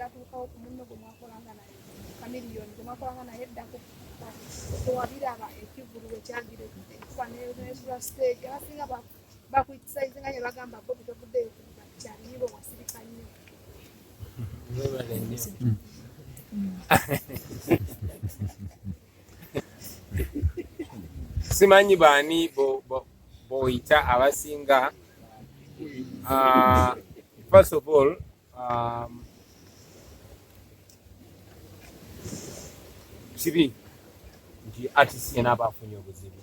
Ebyatuukawo ku munno gwe mwakolanga naye, Chameleone, gwe mwakolanga naye eddako, tewabiraba ekivvulu bwe kyagira enkuba nesula stage. Abasinga bakwitisayizinga ne bagamba Bobi tovuddeyo kyaliibo, wasirika nnyo. Mwebale nnyo. Simanyi baani boyita abasinga. First of all, kibi nti artist yena aba afunye obuzibu,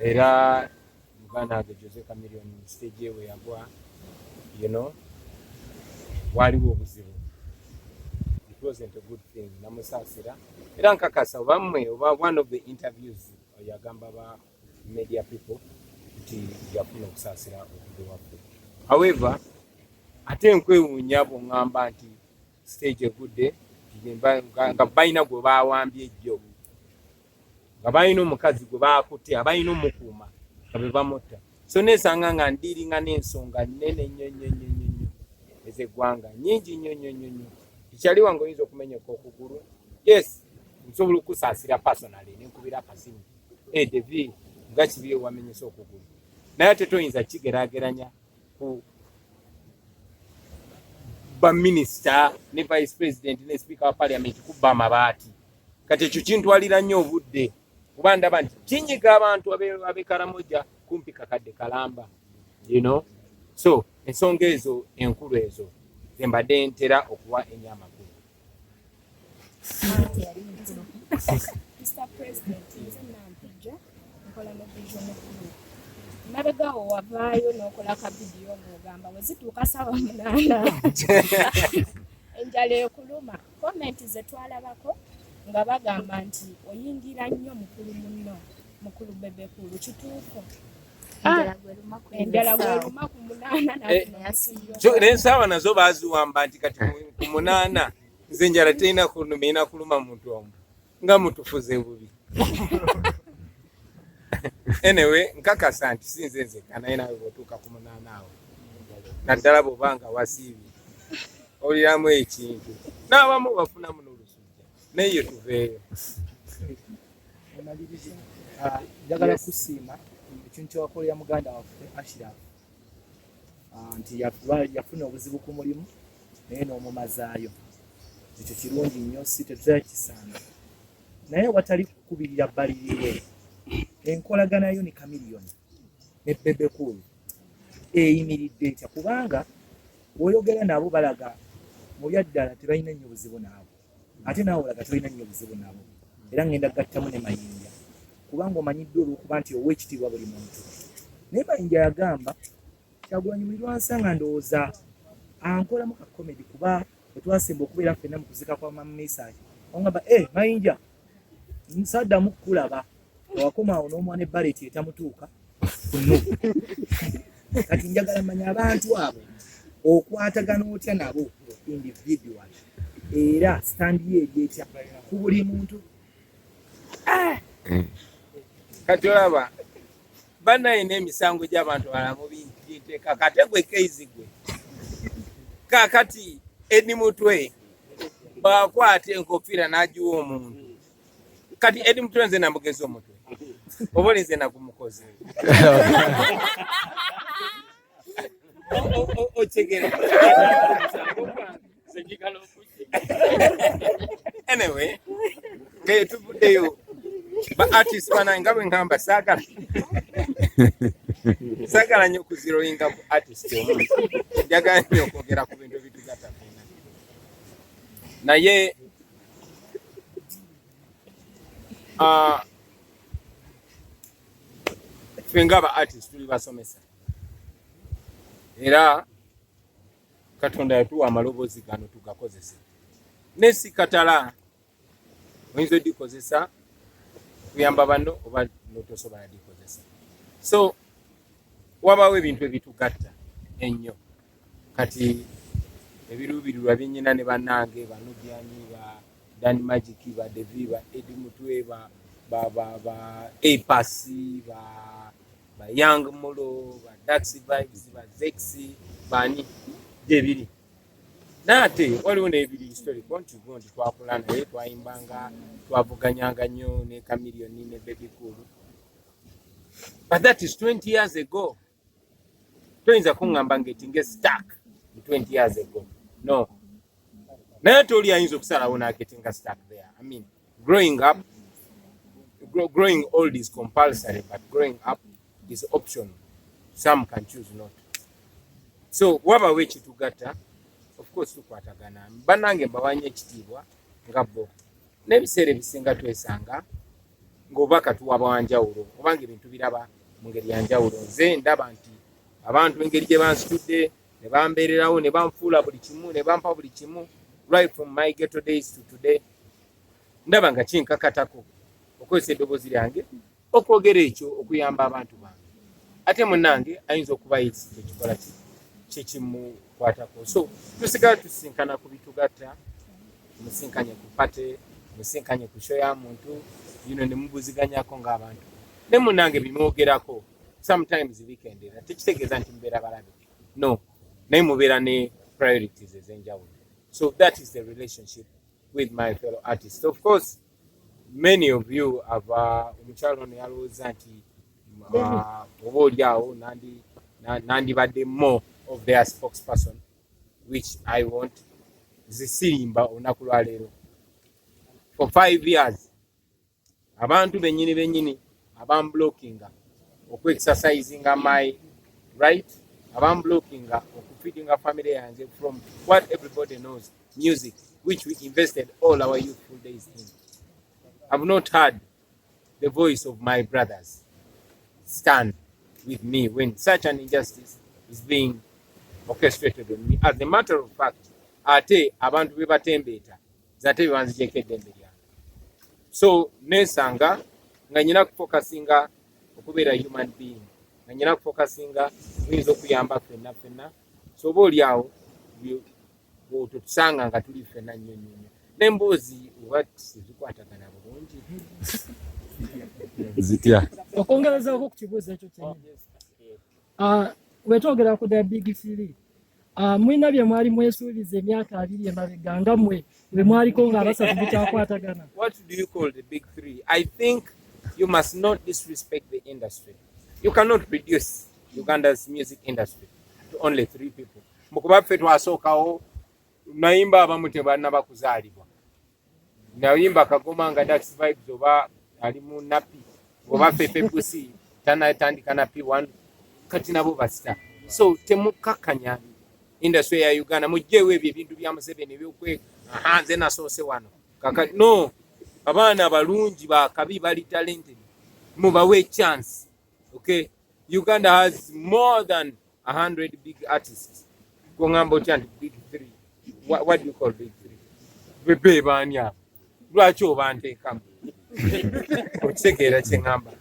era muganda wange Jose Chameleone stage ewe yagwa, waliwo obuzibu. It wasn't a good thing. Namusaasira era nkakasa oba mmwe oba one of the interviews yagamba ba media people nti yafuna okusaasira okuva ewaffe. However, ate nkwewuunya bw'oŋŋamba nti stage egudde nga balina gwe bawambye ejjo, nga balina omukazi gwe bakutte, abalina omukuuma nga be bamutta. So nesanga nga ndiringa n'ensonga nnene nnyo nnyo nnyo nnyo nnyo ez'eggwanga, nnyingi nnyo nnyo nnyo nnyo. Kikyali wange oyinza okumenyeka okugulu, yes, nsobola okusaasira personally nenkubira akasimu, "Hey, Devi, nga kibi wamenyesa okugulu," naye ate toyinza kigeraageranya ku baminisita ne vice president ne speaker wa parliament kubba amabaati. Kati ekyo kintwalira nnyo obudde kuba ndaba nti kinyiga abantu ab'e Karamoja kumpi kakadde kalamba. So ensonga ezo enkulu ezo zembadde ntera okuwa ennyo amakulu. Mr. President, nze Nampijja, nkola ne Vision Group. Mabega wo wavaayo n'okola ka vidiyo ng'ogamba bwe zituuka saawa 8 enjala ekuluma. Comment ze twalabako nga bagamba nti oyingira nnyo mukulu munno, mukulu Bebe Cool. Kituufu? Enjala bweruma ku 8? So, n'ensaawa nazo baaziwamba nti kati ku 8 nze enjala terina kuluma, erina kuluma muntu omu nga mutufuze bubi. Anyway, nkakasa nti si nze nzekka, naye nawe bw'otuuka ku 8 awo, naddala bw'oba nga wasiibye, oliramu ekintu n'abamu bafunamu n'olusujja, naye ye tuveeyo. Omalirize. Ah, njagala kusiima ekintu kyewakolera muganda waffe Ashraf. Ah, nti yafuna obuzibu ku mulimu naye n'omumazaayo. Ekyo kirungi nnyo, si tetutera kisanga. Naye watali kukubirira bbaliriwe, enkolagana yo ne Chameleone ne Bebe Cool eyimiridde etya? Kubanga bw'oyogera nabo balaga mu byaddala tebalina nnyo buzibu naawe, ate naawe olaga tolina nnyo buzibu nabo. Era ngenda gattamu ne Mayinja, kubanga omanyiddwa olw'okuba nti owa ekitiibwa buli muntu, naye Mayinja yagamba Kyagulanyi buli lwansanga ndowooza ankolamu ka comedy, kuba bwe twasemba okubeera ffenna mu kuzika kwa Mama Mesach ongamba, "Eh, Mayinja, nsaddamu kukulaba." Ewakoma awo n'omwana ebbaleti etamutuuka kuno. Kati njagala manya abantu abo okwatagana otya nabo individual, era stand ye eri etya ku buli muntu? Kati olaba banaye n'emisango gy'abantu balamu binteeka kate gwe keizi gwe kaakati Eddie Mutwe bwakwata enkofiira n'agiwa omuntu. Kati Eddie Mutwe nze namugeza omutwe oba olinze nagumukoze okegera. Anyway, ngeyo tuvuddeyo ba artist banange, nga bwe ŋŋamba, saagala nnyo okuzeroinga ku artist omu. Njagala nnyo okwogera ku bintu ebitugatta ffenna, naye ffe nga ba artist tuli basomesa, era Katonda yatuwa amaloboozi gano tugakozese. Nesi katala oyinza odikozesa kuyamba banno oba notosobola dikozesa. So wabaawo ebintu ebitugatta ennyo. Kati ebiruubirirwa byenyina ne bannange ba Nubian, ba Dan Magic, ba Devi, ba Eddie Mutwe, ba Apass, ba Young Mulo, ba Daxi Vibes, ba Zexi, bani gyebiri. Naye ate waliwo n'ebiri historical nti go nti twakula naye, twayimbanga, twavuganyanga nnyo ne Chameleone ne Bebe Cool, but that is 20 years ago. Toyinza kuŋŋamba ngetinge stuck 20 years ago, no. Naye ate oli ayinza okusalawo n'agetinga stuck there. I mean, growing up, growing old is compulsory, but growing up is optional. Some can choose not. So wabawo ekitugatta, of course tukwatagana. Bannange mbawanye ekitiibwa nga bo, n'ebiseera ebisinga twesanga ng'obubaka tuwaba wanjawulo obanga ebintu biraba mu ngeri ya njawulo. Nze ndaba nti abantu engeri gye bansitudde ne bambeererawo ne banfuula buli kimu ne bampa buli kimu, right from my ghetto days to today, ndaba nga kinkakatako okozesa eddoboozi lyange okwogera ekyo okuyamba abantu bange. Ate munnange ayinza okuba ekikola ki kyekimukwatako. So tusigala tusinkana ku bitugatta, musinkanye ku party, musinkanye ku show ya muntu ne mubuziganyako ng'abantu ne munnange bimwogerako sometimes bikendera. Tekitegeeza nti mubeera balabe, no, naye mubeera ne priorities ez'enjawulo. So that is the relationship with my fellow artists. Of course, many of you have omukyalo ono yalowooza nti oba oli awo nandibadde more of their spokesperson, which I want. Zisirimba olunaku lwaleero for 5 years abantu bennyini bennyini abamblockinga okuexercisinga my right, abamblockinga okufeedinga family yange from what everybody knows, music, which we invested all our youthful days in. I've not heard the voice of my brothers stand with me when such an injustice is being orchestrated on me. As a matter of fact, ate abantu be batembeeta zate bebanzigyeko eddembe lyange. So nesanga nga nyina kufokasinga okubeera human being, nga nyina kufokasinga buyinza okuyamba ffenna ffenna. So oba oli awo totusanga nga tuli ffenna nnyo nnyo nnyo n'emboozi oba tezikwatagana bulungi. Zitya? Okwongerezaako ku kibuuzo ekyo kyennyini, wetwogera ku the big three, mulina bye mwali mwesuubiza emyaka 20 emabega nga mmwe bwe mwaliko ng'abasatu bikyakwatagana? What do you call the big three? I think you must not disrespect the industry. You cannot reduce Uganda's music industry to only three people. Mukuba ffe twasookawo, nayimba abamu tebannaba kuzaalibwa. Nayimba Kagoma nga Dax Vibes oba ali mu nappy, oba Fefe Busi tanatandika na P1, kati nabo basita. So temukakkanya industry ya Uganda, mugyewo ebyo ebintu bya Museveni ebyokwe aha nze nasoose wano kaka. No, abaana abalungi bakabi bali talented, mubawe chance, okay? Uganda has more than 100 big artists. Kuŋŋamba otya nti big three? What do you call big three? Bebe baani abo? Lwaki obanteekamu? Okitegeera kyeŋŋamba?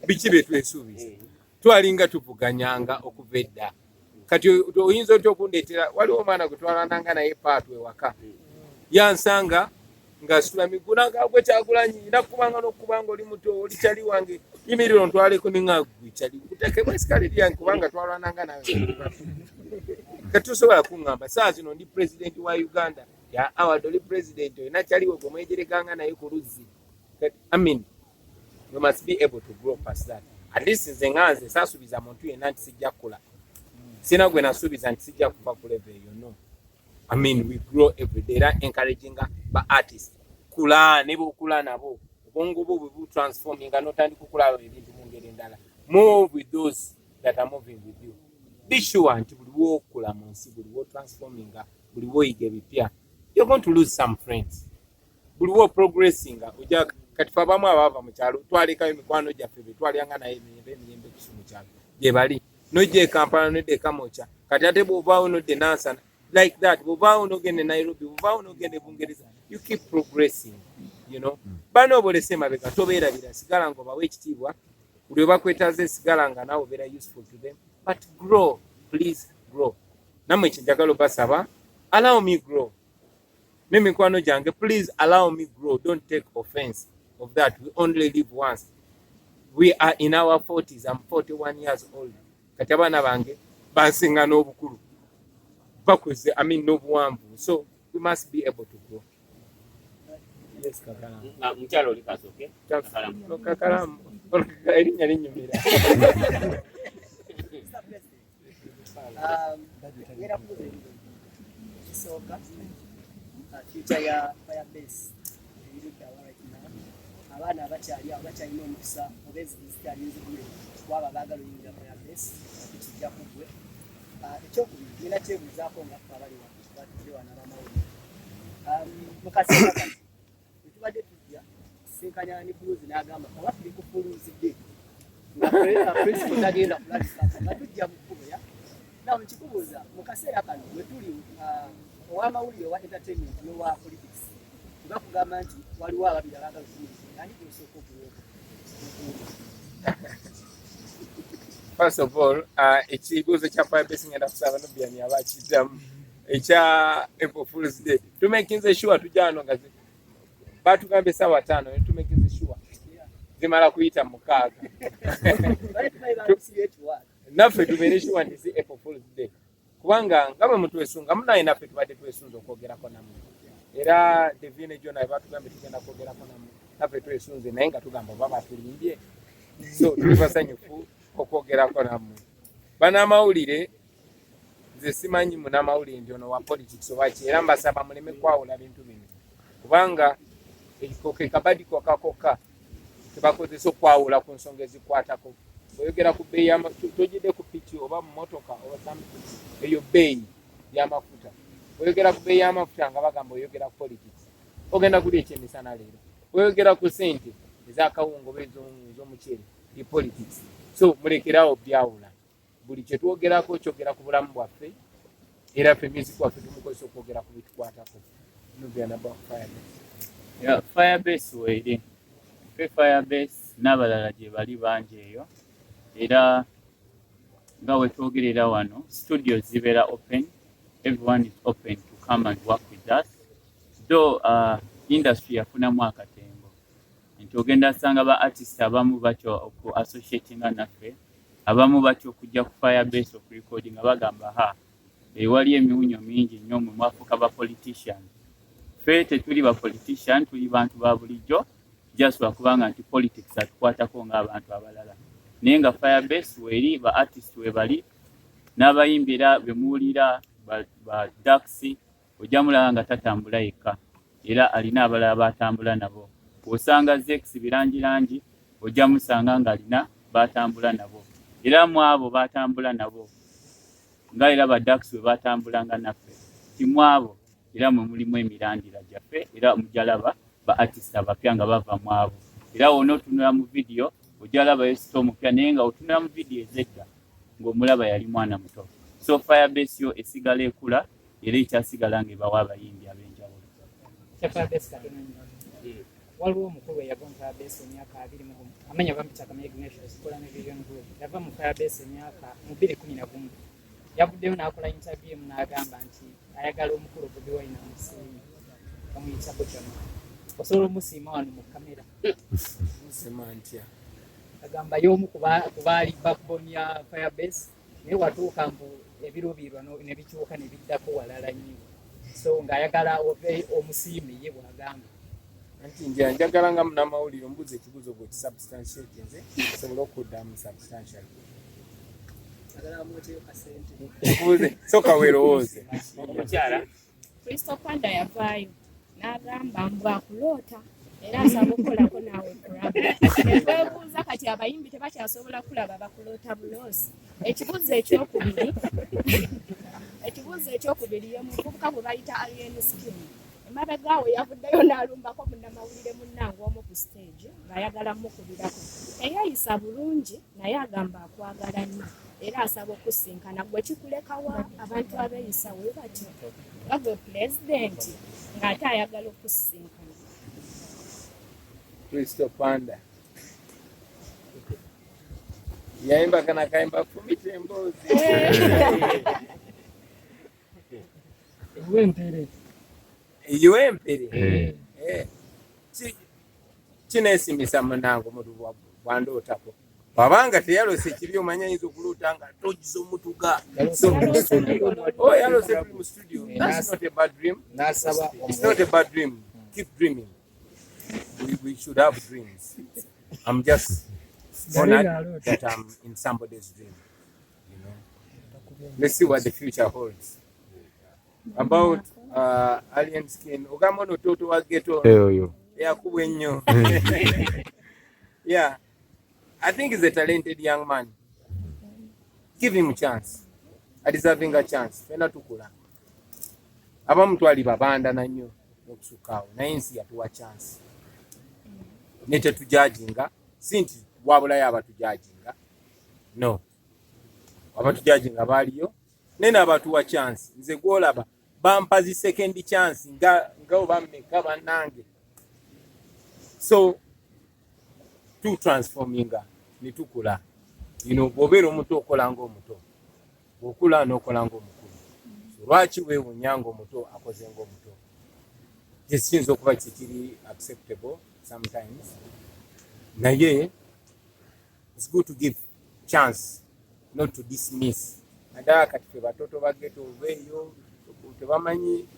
Biki bye twesuubiza? Twalinga tuvuganyanga okuva edda. Kati oyinza otya okundeetera? Waliwo omwana gwe twalananga naye paatu ewaka, yansanga ng'asitula miggu naga, "Gwe Kyagulanyi, nakubanga n'okubanga oli muto, oli kyali wange, yimirira ontwaleko." Ninga gwe kyali kuteekemu esikale lyange kubanga twalwananga nawe. Kati tosobola kuŋŋamba saa zino ndi pulezidenti wa Uganda ya awadde oli pulezidenti olina kyaliwe gwe mwejereganga naye ku luzzi. I mean, we must be able to grow past that. At least nze nga nze saasuubiza muntu yenna nti sijja kukula. Sina gwe nasuubiza nti sijja kuva ku level eyo, no. I mean, we grow every day. Era encouraginga ba artist kula ne bwokula nabo obwongo bwo bwe butransforminga n'otandika okulaba ebintu mu ngeri endala. Move with those that are moving with you. Be sure nti buli wokula mu nsi, buli wotransforminga, buli woyiga ebipya, you're going to lose some friends. Buli wo progressinga ojja kati fe abamu abaava mu kyalo twalekayo emikwano gyaffe be twalyanga naye emirembe emirembe kusu mu kyalo gye bali, nojja e Kampala, nodda e Kamwokya, kati ate bw'ovaawo nodda e Nansana, like that, bw'ovaawo n'ogenda e Nairobi, bw'ovaawo n'ogenda e Bungereza, you keep progressing. Bano obolese emabega tobeerabira, sigala nga obawa ekitiibwa buli obakwetaaza, sigala nga naawe obeera useful to them, but grow, please grow. Nammwe kyenjagala obasaba, allow me grow n'emikwano gyange. Please allow me grow. Don't take offense of that. We only live once. We are in our 40s. I'm 41 years old. Kati abaana bange bansinga n'obukulu. Bakuze, I mean, n'obuwanvu, so we must be able to grow. Yes, Kakalamu. Ah, mukyala oli kasooke. Kakalamu. Kakalamu, erinnya linyumira. Mr. President, ngenda kubuuza ebibuuzo. Ekisooka, future ya Firebase erirudda wa right now? Abaana abakyali awo bakyalina omukisa oba ezibu zikyali nzigule kwabo abaagala oyingira Firebase tukijja ku ggwe? Ekyokubiri, ngenda kyebuuzaako nga ffe abali wano batudde wano abamawulire. Mu kaseera kano bwe tubadde tujja kusinkanya ne Cruz n'agamba oba tuli ku Fools Day nga principal tagenda kulabika nga tujja mu kkubo ya naw. Nkikubuuza, mu kaseera kano bwe tuli, ow'amawulire owa entertainment n'owa politics tebakugamba nti waliwo ababiri abaagala okunyiriza, ani gwosooka okuwooka? First of all, ekibuuzo kya Firebase ngenda kusaba Nubian aba akiddamu. Ekya April Fools Day, tumakinze sure tujja wano nga batugambye essaawa 5, ne tumakinze sure zimala kuyita 6. Bale tumanyi batusibye ekiwaata. Naffe tubeere sure nti si April Fools Day, kubanga nga bwe mutwesunga munaye, naffe tubadde twesunze okwogerako nammwe. Era Divine Jona batugambye tugenda kwogerako nammwe, naffe twesunze, naye nga tugamba oba batulimbye. So tuli basanyufu okwogerako nammwe banamawulire. Nze simanyi munamawulire nti ono wa politics oba ki, era mbasaba muleme kwawula bintu bino, kubanga ekiko ke kabadi kokka kokka tebakozesa okwawula ku nsonga ezikwatako. Oyogera ku bbeeyi, togidde ku piki oba mu motoka oba something, eyo bbeeyi y'amafuta. Oyogera ku bbeeyi y'amafuta nga bagamba oyogera ku politics. Ogenda kulya ekyemisana leero, oyogera ku ssente ez'akawunga oba ez'omuceere, ye politics. So mulekerawo byawula. Buli kyetwogerako kyogera ku bulamu bwaffe, era ffe music waffe tumukozesa okwogera ku bitukwatako. Nubian, about Firebase. Yeah, Firebase weeri. Ffe Firebase n'abalala gye bali bangi eyo, era nga wetwogerera wano studios zibeera open, everyone is open to come and work with us. Though industry yafunamu akatengo nti ogenda sanga ba artist abamu batya oku associatinga naffe, abamu batya okujja ku Firebase okurecordinga, bagamba ha ewali emiwunyo mingi nnyo, mwe mwafuuka ba politician. Ffe tetuli ba politician, tuli bantu ba bulijjo, just lwakubanga nti politics atukwatako ng'abantu abalala. Naye nga Firebase weeri, ba artist we bali n'abayimbi, era be muwulira ba Dax ojja mulaba nga tatambula yekka, era alina abalala batambula nabo. Bw'osanga Zex Bilangilangi ojja musanga ng'alina batambula nabo, era mu abo batambula nabo nga era ba Dax bwe batambulanga naffe, ti mu abo era mwe mulimu emirandira gyaffe, era mujalaba ba artist abapya nga bava mu abo. Era wona otunula mu vidiyo ojja labayo sita omupya, naye nga otunula mu vidiyo ezedda ng'omulaba yali mwana muto. So Firebase yo esigala ekula, era ekyasigala ng'ebawa abayimbi ab'enjawulo. Kya Firebase katono nnyo. Waliwo omukulu eyava mu Firebase emyaka 21, amanya bampita Kamya Ignatius, kola ne Vision Group. Yava mu Firebase emyaka mu 2011, yavuddeyo n'akola interview emu n'agamba nti ayagala omukulu Bobi Wine amusiime. Bamuyita Buchaman. Osobola omusiima wano mu kamera? Musema ntya? Agamba y'omu ku baali backbone ya Firebase, naye watuuka mbu ebiruubirirwa ne bikyuka ne biddako walala nnyo, so ng'ayagala ove omusiime ye bw'agamba. Anti nja njagala nga munamawulire ombuuza ekibuuzo bwekisubstantiate, nze nsobole okuddamu substantially. Agala bamwokyeyo kasente. Nkubuuze, soka weerowooze. Omukyala. Kristo Panda yavaayo n'agamba mbu akuloota era asaba okukolako naawe kulaba. Netwebuuza kati abayimbi tebakyasobola kulaba, bakuloota buloosi. Ekibuuzo ekyokubiri, ye muvubuka gwe bayita Alien Skin, emabega awo yavuddeyo n'alumbako munnamawulire munnange omu ku stage ng'ayagala mukubirako, teyayisa bulungi, naye agamba akwagala nnyo era asaba okusinkana gwe. Kikulekawa abantu abeeyisa we batyo nga gwe pulezidenti ng'ate ayagala okusinkana? Kristo Panda yayimba kana kayimba fumita emboozi. Ewempere. Iwempere. Eh. Kineesimisa munange omuntu bwandootako. Bw'abanga teyalose ekibi, omanya ayinza okuloota nga togiza omutuga. So, oh, yalose tuli mu studio. That's not a bad dream. N'asaba. It's not a bad dream. Keep dreaming. We should have dreams. I'm just honored that I'm in somebody's dream. Let's see what the future holds. About Alien Skin, ogamba ono toto wa ghetto. Oyo. Yakubwa ennyo. Yeah, I think he's a talented young man. Give him a chance. A deserving a chance. Fena tukula. Abamu twali babandana nnyo n'okusukaawo, naye ensi yatuwa chance ne tetujudginga. Si nti wabulayo abatujudginga, no, abatujudginga baaliyo, naye n'abatuwa chance. Nze gwolaba bampa zi second chance nga oba mmeka bannange. So tutransforminga ne tukula. Bw'obeera omuto okola ng'omuto, bw'okula n'okola ng'omukulu. So lwaki weewuunya ng'omuto akoze ng'omuto? Kiyinza okuba kikiri acceptable sometimes, naye it's good to give chance, not to dismiss. Naddala kati fe batoto ba ghetto obeeyo tebamanyi.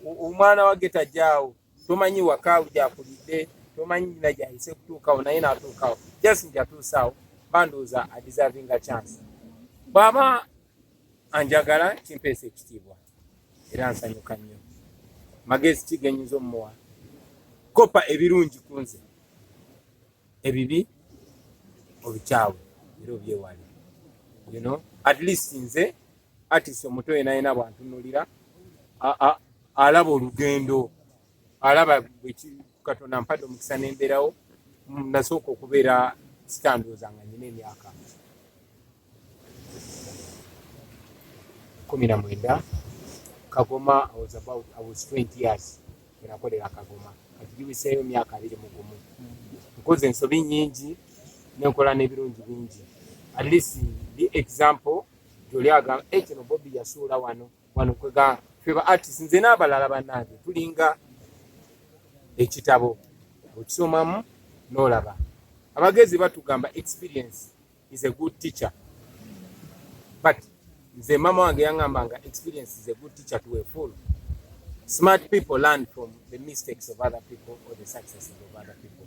Omwana wa ghetto ajjaawo, tomanyi waka gyakulidde, tomanyi nyina gyayise kutuukawo, naye n'atuukawo. Just nti atuusaawo, bandowooza adeservinga chance. Bw'aba anjagala, kimpeesa ekitiibwa era nsanyuka nnyo. Magezi ki genyinza omumuwa? Kopa ebirungi ku nze, ebibi obikyawe era obyewale. At least nze artist omuto yena yena bwantunulira alaba olugendo, alaba bweki Katonda mpadde omukisa nembeerawo. Nasooka okubeera sitandooza nga nyina emyaka 19. Kagoma, I was 20 years wenakolera Kagoma. Kati giwiseeyo myaka 21. Nkoze ensobi nyingi, nenkola n'ebirungi bingi. At least ndi example gyoli agamba, "Eh, kino Bobi yasuula wano wano." Kwega ffe ba artist, nze n'abalala bannange, tulinga ekitabo, okisomamu n'olaba. Abagezi batugamba experience is a good teacher, but nze mama wange yaŋŋamba nga experience is a good teacher to a fool. Smart people learn from the mistakes of other people or the successes of other people.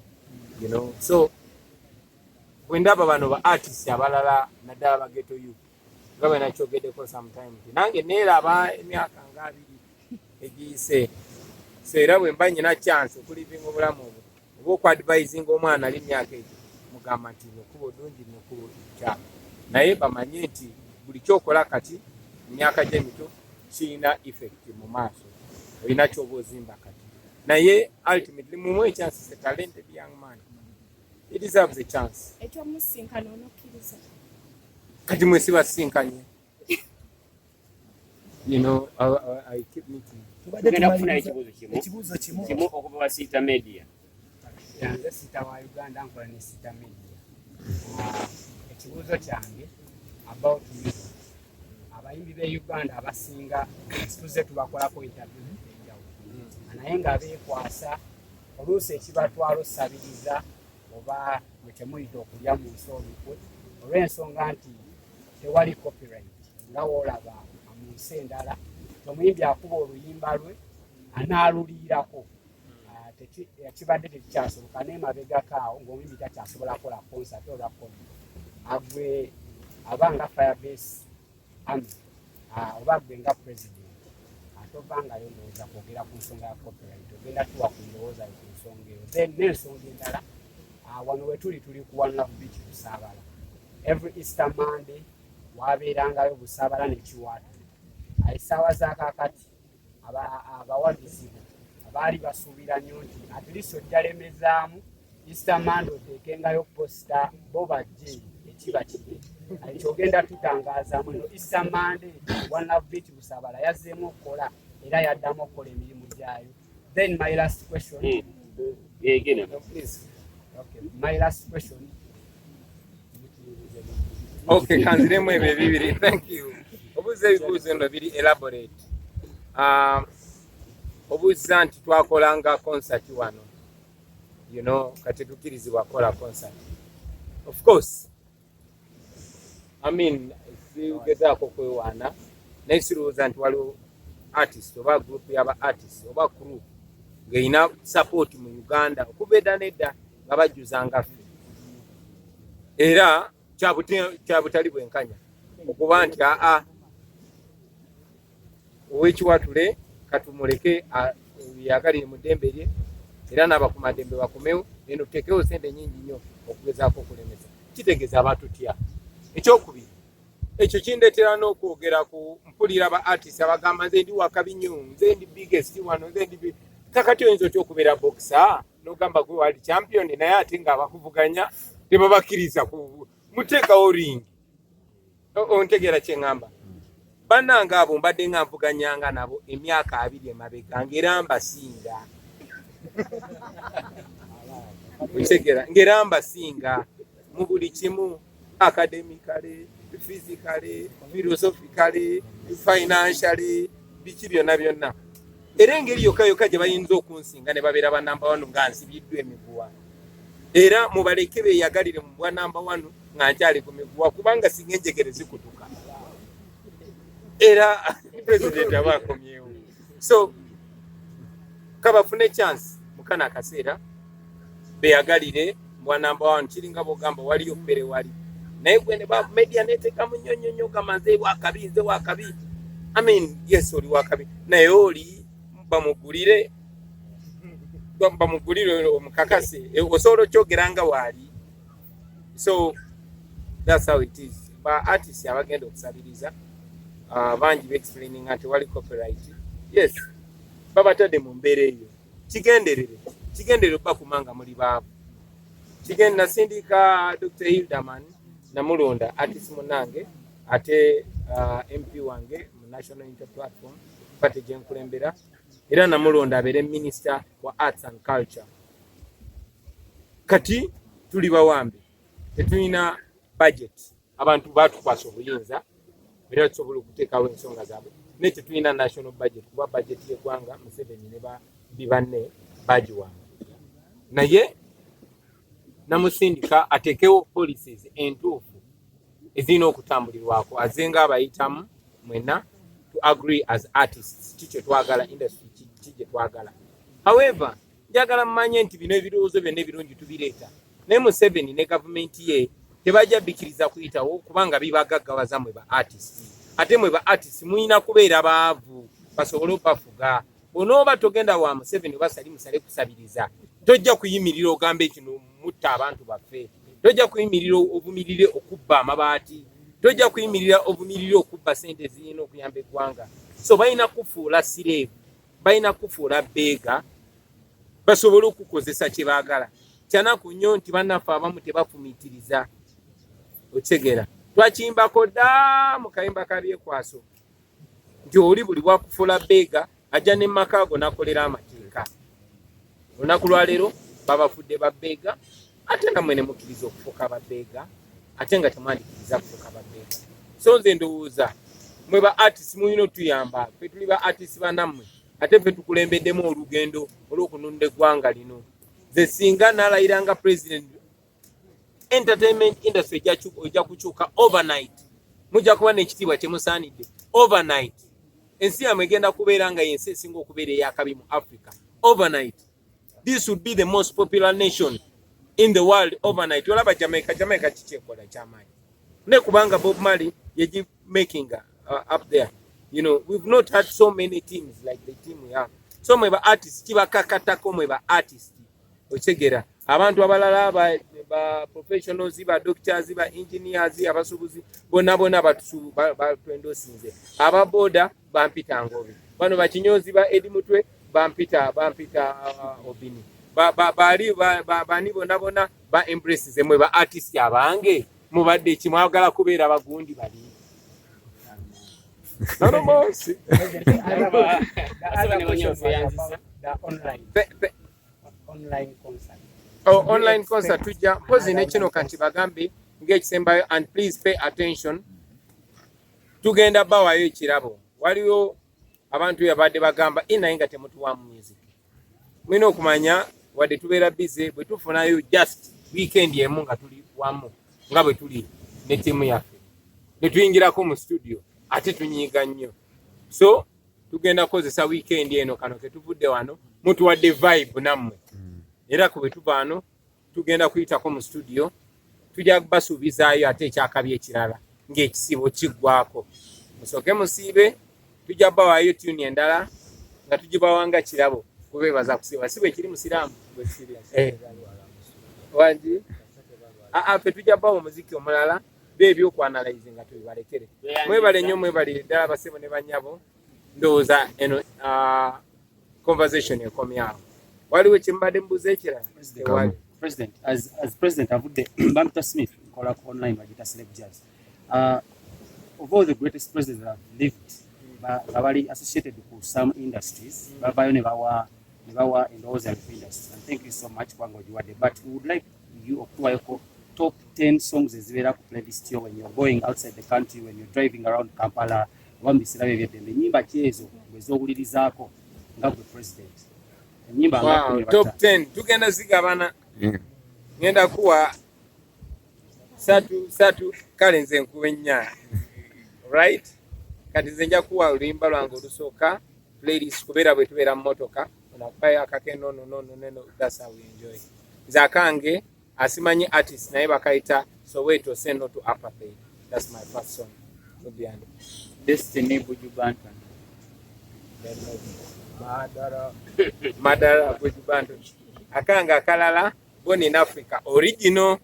So bwe ndaba bano ba artist abalala, naddala ba ghetto youth, nga bwe nakyogeddeko sometime nti nange neeraba emyaka nga 20 egiyise. So era bwe mba nyina chance okulivinga obulamu obwo oba okuadvisinga omwana ali myaka egyo, mugamba nti nekuba odungi, nekuba kyamu, naye bamanye nti buli kyokola kati mu myaka gy'emito kirina effect mu maaso. Olina kyoba ozimba kati, naye ultimately mumuwe chance. Is a talented young man, he deserves a chance. Ekyomusinkano onokkiriza? Kati mwe sibasinkanye. I keep meeting. Tubadde Tugenda kufuna tumaliriza. ekibuuzo kimu. Ekibuuzo kimu. Kimu okuva wa Sita Media. Nze Sita wa Uganda, nkola ne Sita Media. Ekibuuzo kyange about music. Abayimbi b'e Uganda abasinga tuzze tubakolako interview enjawulo, naye nga beekwasa oluusi ekibatwala osabiriza oba bwe temuyita okulya mu nsi olukwe, olw'ensonga nti tewali copyright nga woolaba mu nsi endala. Omuyimbi akuba oluyimba lwe anaaluliirako. Kibadde tekikyasoboka naye mabegako awo ng'omuyimbi takyasobola kukola concert olwa COVID. Agwe aba nga Firebase Army, oba gwe nga president, tovangayo ndowooza kwogera ku nsonga ya copyright, ogenda tuwa ku ndowooza yo ku nsonga eyo. Then n'ensonga endala, wano we tuli, tuli ku One Love Beach Busaabala. Every Easter Monday wabeerangayo Busaabala ne Kiwaatu. Essaawa za kaakati abawagizi bo abaali basuubira nnyo nti at least ojja lemezaamu Easter Monday oteekengayo poster bo bajje ekiba kibe. Ekyo ogenda tutangaazamu eno Easter Monday One Love Beach Busaabala yazzeemu okukola era yaddamu okukola emirimu gyayo. Then my last question. Genda. No, please. Okay, my last question. Okay, kanziremu ebyo ebibiri. Thank you. Obuuza ebibuuzo eno biri elaborate. Obuuza nti twakolanga concert wano, kati tukirizibwa kukola concert. Of course, I mean, sigezaako kwewaana, naye sirowooza nti waliwo artist oba group y'aba artist oba crew ng'erina support mu Uganda okuva edda n'edda nga bajjuza ffe. Era kya butali bwenkanya okuba nti aa ow'ekiwatule katumuleke yagalire mu ddembe lye, era n'abakumaddembe bakomewo, eno tuteekewo sente nyingi nnyo okugezaako okulemesa. Kitegeeza abatutya. Ekyokubiri, ekyo kindeetera n'okwogera ku mpulira ba artist abagamba, "Nze ndi wakabi nnyo, nze ndi biggest wano, nze ndi." Kakati oyinza otya okubeera boxer n'ogamba gwe wali champion, naye ate ng'abakuvuganya tebabakkiriza muteekawo ring? Ontegeera kye ŋŋamba? Bannange, abo mbadde nga nvuganyanga nabo emyaka 20 emabega, ng'era mbasinga. Okitegeera? Ng'era mbasinga mu buli kimu, academically, physically, philosophically, financially, biki byonna byonna. Era engeri yokka yokka gye bayinza okunsinga ne babeera ba number one nga nsibiddwa emiguwa. Era mubaleke beeyagalire mu bwa number one nga nkyali ku miguwa, kubanga singa enjegere zikutuka era pulezidenti aba akomyewo. So kabafune chance mukana akaseera beyagalire bwa number one. Kiringa bwogamba waliyo ppere wali, naye gwe ne ba media neteekamu nnyo nnyo nnyo, gamba nze wakabi, nze wakabi. I mean, yes, oli wakabi, naye oli bamugulire omukakase. Osobola okyogera nga waali. So that's how it is. Ba artist abagenda okusabiriza, bangi beexplaininga nti wali copyright. Yes, babatadde mu mbeera eyo kigenderere, kigenderere bakuma nga muli baavu. Kigenda nasindika Dr Hilderman, namulonda, artist munange, ate MP wange mu National Unity Platform party gyenkulembera, era namulonda abeere minister wa arts and culture. Kati tuli bawambe, tetulina budget. Abantu batukwasa obuyinza era tusobola okuteekawo ensonga zaabwe, naye tetulina national budget, kuba budget y'eggwanga Museveni ne babbi banne bagiwamba. Naye namusindika ateekewo policies entuufu ezirina okutambulirwako, aze nga abayitamu mwenna to agree as artists ki kye twagala, industry ki gye twagala. However, njagala mmanye nti bino ebirowoozo byonna ebirungi tubireeta, naye Museveni ne gavumenti ye tebajja bikkiriza kuyitawo, kubanga bibagaggawaza mwe ba artist. Ate mwe ba artist mulina kubeera baavu basobole obafuga. Bw'onooba togenda wa Museveni oba Sali Musale kusabiriza, tojja kuyimirira ogambe kino mutta abantu baffe, tojja kuyimirira ovumirire okubba amabaati, tojja kuyimirira ovumirire okubba sente zirina okuyamba eggwanga. So balina kufuula slave, balina kufuula beggar basobole okukozesa kye baagala. Kyanaku nnyo nti bannaffe abamu tebafumiitiriza. Okitegeera? Twakiyimbako dda mu kayimba ka Byekwaso nti oli buli bwakufuula beggar ajja ne maka ago n'akolera amateeka. Olunaku lwaleero babafudde ba beggar, ate nammwe ne mukkiriza okufuuka ba beggar, ate nga temwandikiriza kufuuka ba beggar. So nze ndowooza mwe ba artist mulina otuyamba. Ffe tuli ba artist banammwe, ate ffe tukulembeddemu olugendo olw'okununda eggwanga lino. Nze singa nalayira nga president, entertainment industry ejja kukyuka overnight. Mujja kuba n'ekitiibwa kyemusaanidde overnight. Ensi yammwe egenda kubeera nga yensi esinga okubeera eyakabi mu Africa overnight. This would be the most popular nation in the world overnight. Olaba Jamaica, Jamaica kikyekola kyamaanyi, naye kubanga Bob Marley yegi making up there. We've not had so many teams like the team we have. So mwe ba artist kibakakatako, mwe ba artist. Okitegeera? Abantu abalala ba professionals, ba doctors, ba engineers, abasuubuzi, bonna bonna batwendosinze. Aba boda bampita Ngobi, bano bakinyozi ba Edi Mutwe bampita Obini, bali bani bonna bonna ba embraces. Mwe ba artist abange mubadde ki? Mwagala kubeera bagundi bali Nonomosi. The other question was about the online, online concert. Oh, online concert tujja mpozi ne kino kati bagambe ng'ekisembayo, and please pay attention. Tugenda bawayo ekirabo. Waliwo abantu yabadde bagamba, "Naye nga temutuwamu music." Mulina okumanya wadde tubeera busy, bwe tufunayo just Weekend emu nga tuli wamu nga bwe tuli ne ttiimu yaffe ne tuyingirako mu studio, ate tunyiiga nnyo. So tugenda kukozesa weekend eno, kano ketuvudde wano mutuwadde vibe nammwe, era ku bwe tuva wano tugenda kuyitako mu studio, tujja basuubizaayo ate ekyakabi ekirala ng'ekisiibo kiggwako. Musooke musiibe, tujja bawaayo tune endala nga tugibawanga kirabo kubeebaza kusiiba. Si bwe kiri, musiraamu? Wangi aa, ffe tujja bawa omuziki omulala, beebyokwanalize nga tubibalekere. Mwebale nnyo, mwebalire ddala basebo ne banyabo. Ndowooza eno conversation ekomyawo. Waliwo kyembadde mubuuza ekirala? Tewali. President, as president avudde, Bamta Smith, nkola ku online bagita Select Jazz. Of all the greatest presidents that have lived, nga bali associated ku some industries, bavayo ne bawa endowooza yaabwe ku industry. And thank you so much kubanga ogiwadde. But we would like you okutuwayoko top 10 songs ezibeera ku playlist yo when you're going outside the country, when you're driving around Kampala, oba mu biseera byo eby'eddembe. Ennyimba ki ezo gwe z'owulirizaako nga gwe president? Ennyimba nga Wow, 15. Top 10 tugenda zigabana, ngenda kuwa satu satu. Kale nze nkuba ennya, right? Kati nze nja kuwa oluyimba lwange olusooka playlist, kubeera bwe tubeera mu motoka onakubayo akake nono nono neno, that's how we enjoy. Nze akange asimanyi artist naye bakayita Soweto Say No to Apartheid. That's my first song. Nubian. Destiny, Buju Banton. Madara, Madara, Buju Banton. Akange akalala Born in Africa original.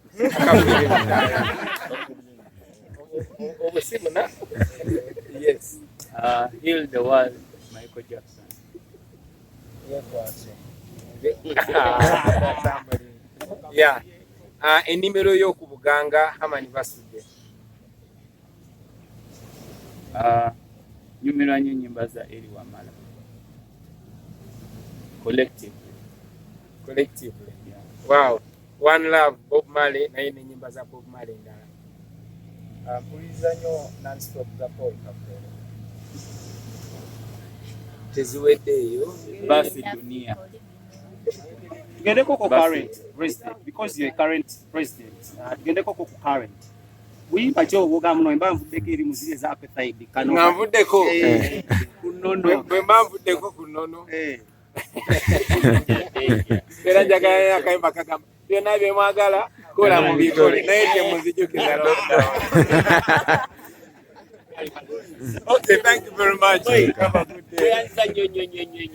Obusimu na yes. Heal the World, Michael Jackson. Yeah, ennimiro y'okubuganga, Hamani Basudde. Nyumirwa nnyo ennyimba za Eri Wamala. Collectively. Collectively. Wow. One Love, Bob Marley, naye n'ennyimba za Bob Marley endala. Mpuliriza nnyo Nonstop za Paul Kafeero. Teziweddeeyo. Basi Dunia. Tugendeko ku Basi. current president, because you're a current president. Tugendeko ku current. Buyimba ki obwoga muno mba nvuddeko eri muziri eza apartheid kano? Nga nvuddeko. Ku nnono. Bwe mba nvuddeko ku nnono. Era njagala akayimba kagamba byonna bye mwagala kola mubikole naye temunzijukiza lockdown. Okay, thank you very much. Have a good day. Tweyanza nnyo nnyo nnyo nnyo.